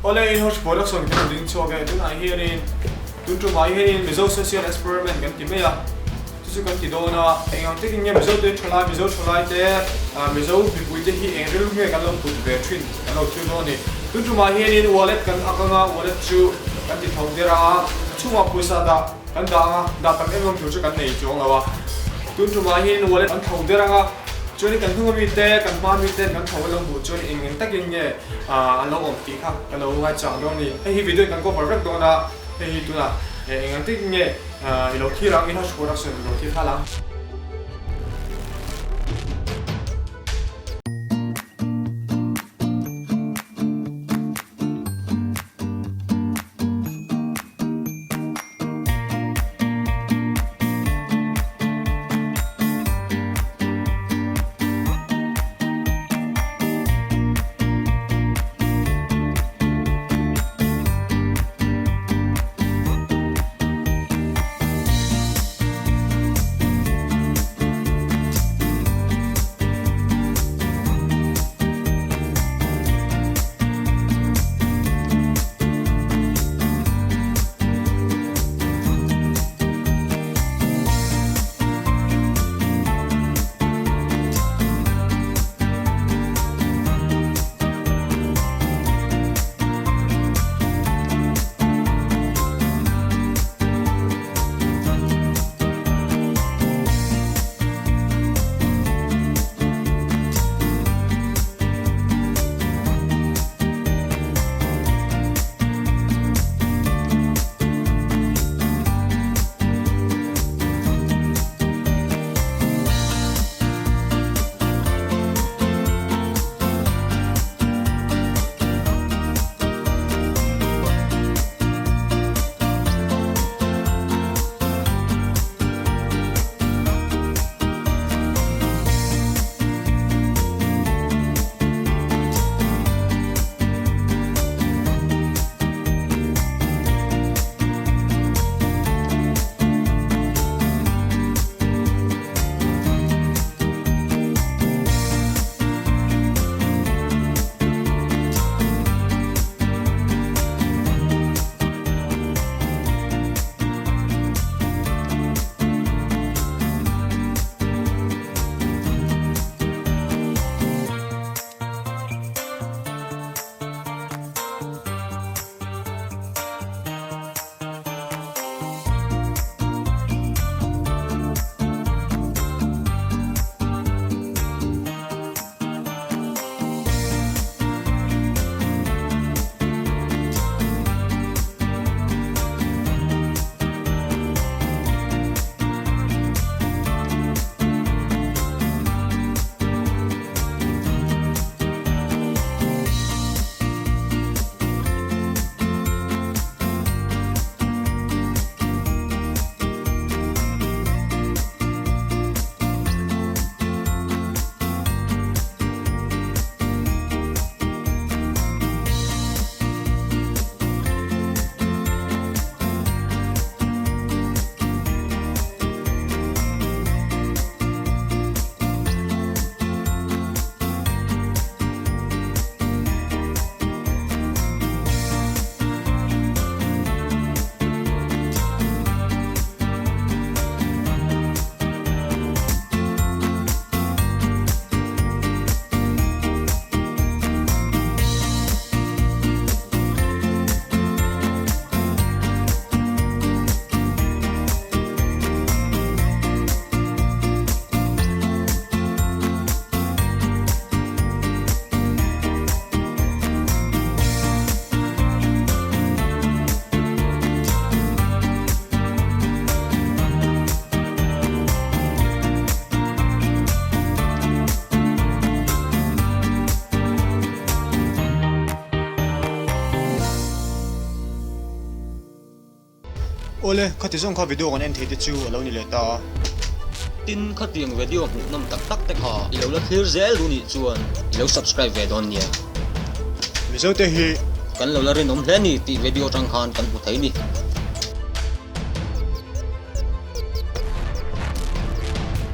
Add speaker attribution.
Speaker 1: Awle in-house production kan ding chhuak e, tunah hianin tun tumah hianin Mizo Social Experiment kan ti mai a, chu chu kan ti dawn a, eng ang takin nge Mizo te thalai, Mizo thalai te, Mizo mipui te hi eng rilru nge kan lo put ve thin kan lo thil dawn a ni. Tun tumah hianin wallet kan ak anga wallet chu kan ti tho der a, a chhungah pawisa dah kan dah anga dah tam em em tur chu kan nei chuang lo a, tun tumah hianin wallet kan tho der anga chuanin kan hnung ami te, kan hma ami ten kan tho an lo hmuh chuan eng eng takin nge an lo awm tih kha ka lo ngaichang dawn a ni. Hei hi video in kan cover vek dawn a, hei hi tunah eng ang tik nge i lo thlir ang, in-house production i lo thlir nghal ang. Awle, khati zawng kha video kan en thei te chu a lo ni leh ta a.
Speaker 2: Tin, khatiang video hmuhnawm tak tak te kha i lo la thlir zel duh nih chuan i lo subscribe ve dawn nia.
Speaker 1: Mizo te hi.
Speaker 2: Kan lo la rinawm hle ni tih video atang khan kan hmu thei ni.